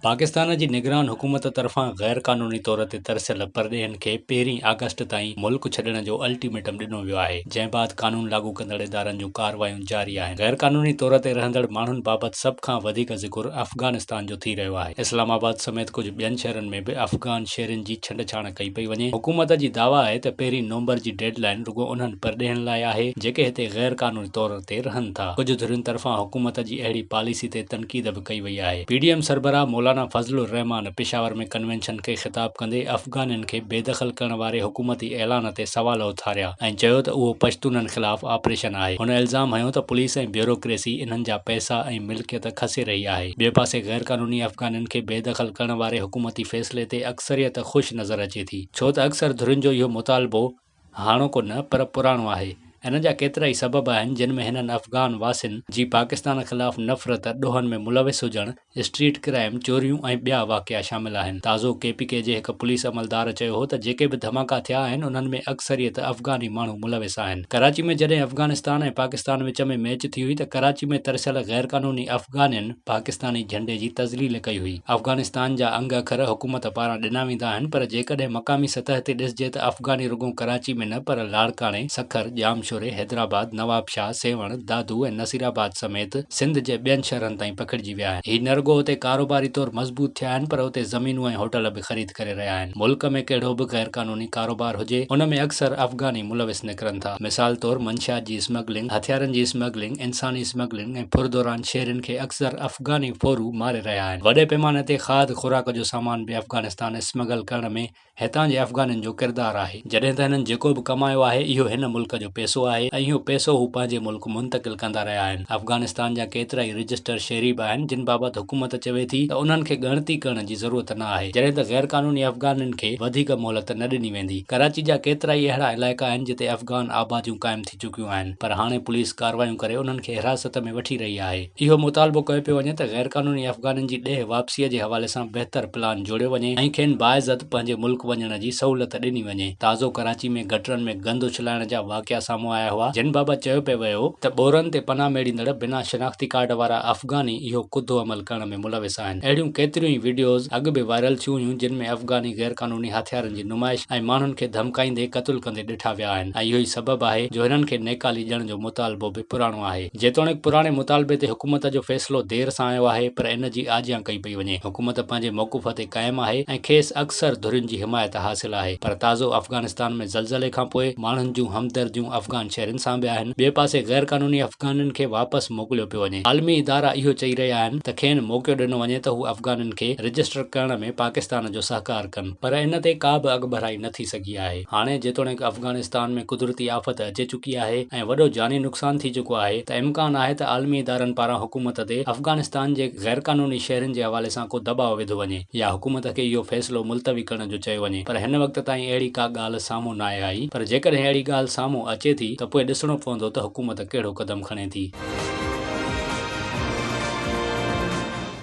پاڪستان جي نگران حڪومت طرفان غير قانوني طور تي ترسيل پرڏيهين کي پهرين آگسٽ تائين ملڪ ڇڏڻ جو الٽيميٽم ڏنو ويو آهي، جنهن بعد قانون لاڳو ڪندڙ ادارن جون ڪارروايون جاري آهن. غير قانوني طور تي رهندڙ ماڻهن بابت سڀ کان وڌيڪ ذڪر افغانستان جو ٿي رهيو آهي. اسلام آباد سميت ڪجهه ٻين شهرن ۾ به افغان شهرين جي ڇنڊڇاڻ ڪئي پئي وڃي. حڪومت جي دعويٰ آهي ته پهرين نومبر جي ڊيڊ لائن رڳو انهن پرڏيهين لاء آهي، جيڪي هتي غير قانوني طور تي رهن ٿا. ڪجهه ڌرين طرفان حڪومت جي اهڙي پاليسي تي تنقيد به ڪئي وئي آهي. پي ڊي ايم سربراهه مولانا فضل الرحمان پشاور ۾ ڪنوينشن کي خطاب ڪندي افغانين کي بي دخل ڪرڻ واري حڪومتي اعلان تي سوال اٿاريا ۽ چيو ته اهو پشتونن خلاف آپريشن آهي. هن الزام هنيو ته پوليس ۽ بيوروڪريسي انهن جا پئسا ۽ ملڪيت کسي رهي آهي. ٻئي پاسي غيرقانوني افغانين کي بي دخل ڪرڻ واري حڪومتي فيصلي تي اڪثريت خوش نظر اچي ٿي ڇو ته اڪثر ڌرين جو اهو مطالبو هاڻوڪو نه پر پراڻو آهي. ان جا ڪيترائي سبب آهن جن ۾ هنن افغان واسين جي پاڪستان خلاف نفرت، ڏوهن ۾ ملوث هجڻ، اسٽريٽ ڪرائيم، چوريون ۽ ٻيا واقعا شامل آهن. تازو ڪي پي ڪي جي هڪ پوليس عملدار چيو هو ته جيڪي به ڌماڪا ٿيا آهن انهن ۾ اڪثريت افغاني ماڻهو ملوث آهن. ڪراچي ۾ جڏهن افغانستان ۽ پاڪستان وچ ۾ ميچ ٿي هئي ته ڪراچي ۾ ترسيل غيرقانوني افغانين پاڪستاني جهنڊي جي تذليل ڪئي هئي. افغانستان جا انگ اکر حڪومت پاران ڏنا ويندا آهن پر جيڪڏهن مقامي سطح تي ڏسجي ته افغاني رڳو ڪراچي ۾ نه پر لاڙڪاڻي، سکر، ڄامشوري، حيدرآباد، نوابشاهه، سيوهڻ، دادو ۽ نصيرآباد سميت سنڌ جي ٻين شهرن تائين پکڙجي ويا آهن. هي نه رڳو اتي ڪاروباري طور مضبوط ٿيا آهن پر اتي زمينون ۽ هوٽل به خريد ڪري رهيا آهن. ملڪ ۾ ڪهڙو به غيرقانوني ڪاروبار هجي ان ۾ اڪثر افغاني ملوث نڪرن ٿا. مثال طور منشيات جي اسمگلنگ، هٿيارن جي اسمگلنگ، انساني اسمگلنگ ۽ ڦر دوران شهرين کي اڪثر افغاني ڦورو ماري رهيا آهن. وڏي پيماني تي کاڌ خوراڪ جو سامان به افغانستان اسمگل ڪرڻ ۾ هتان جي افغانين جو ڪردار آهي. جڏهن ته هنن جيڪو به ڪمايو آهي اهو هن ملڪ جو پئسو آهي ۽ اهو پئسو هو پنهنجي ملڪ منتقل ڪندا رهيا آهن. افغانستان جا ڪيترائي رجسٽر شهري به آهن جن بابت حڪومت چوي ٿي ته انهن کي ڳڻتي ڪرڻ جي ضرورت نه آهي. جڏهن ته غيرقانوني افغانين کي وڌيڪ مهلت نه ڏني ويندي. ڪراچي جا ڪيترائي اهڙا علائقا آهن جتي افغان آباديون قائم ٿي چڪيون آهن پر هاڻي پوليس ڪارروايون ڪري انهن کي حراست ۾ وٺي رهي آهي. اهو مطالبو ڪيو پيو وڃي ته غيرقانوني افغانين جي ڏيهه واپسيء جي حوالي سان بهتر پلان جوڙيو وڃي ۽ کين باعزت پنهنجي ملڪ وڃڻ جي سهولت ڏني وڃي. تازو ڪراچي ۾ گٽرن ۾ گند اڇلائڻ جا واقعا سامهون آيا هئا جن بابت چيو پئي ويو ته ٻورن تي پناهه ميڙيندڙ بنا شناختي ڪارڊ وارا افغاني اهو ڪڌو عمل ڪرڻ ۾ ملوث آهن. اهڙيون ڪيتريون ئي وڊيوز اڳ به وائرل ٿيون هيون جن ۾ افغاني غيرقانوني هٿيارن جي نمائش ۽ ماڻهن کي ڌمڪائيندي قتل ڪندي ڏٺا ويا آهن ۽ اهو ئي سبب آهي جو هنن کي نيڪالي ڏيڻ جو مطالبو به پراڻو آهي. جيتوڻيڪ پراڻي مطالبي تي حڪومت جو فيصلو دير سان آيو آهي پر ان جي آجيان ڪئي پئي وڃي. حڪومت پنهنجي موقف تي قائم آهي ۽ کيس اڪثر ڌرين جي حمايت حاصل آهي پر تازو افغانستان ۾ زلزلي کانپوء ماڻهن جون همدرديون افغان شهرين سان به آهن. ٻئي پاسي غيرقانوني افغانين کي واپس موڪليو پيو وڃي. عالمي ادارا اهو چئي رهيا آهن ته کين موقعو ڏنو وڃي ته هو افغانين کي رجسٽر ڪرڻ ۾ پاڪستان جو سهڪار ڪن پر ان تي ڪا به اڳڀرائي نه ٿي سگهي آهي. هاڻي جيتوڻيڪ افغانستان ۾ قدرتي آفت اچي چڪي آهي ۽ وڏو جاني نقصان ٿي چڪو آهي ته امڪان آهي ته عالمي ادارن پاران حڪومت تي افغانستان جي غيرقانوني شهرين جي حوالي سان ڪو دٻاء وڌو وڃي يا حڪومت کي اهو فيصلو ملتوي ڪرڻ جو چيو وڃي پر هن وقت تائين اهڙي ڪا ڳالهه سامهون ناهي آئي پر جيڪڏهن اهڙي ڳالهه سامهون اچي ٿي ته پوء ڏسڻو پوندو ته حڪومت ڪهڙو قدم کڻي ٿي.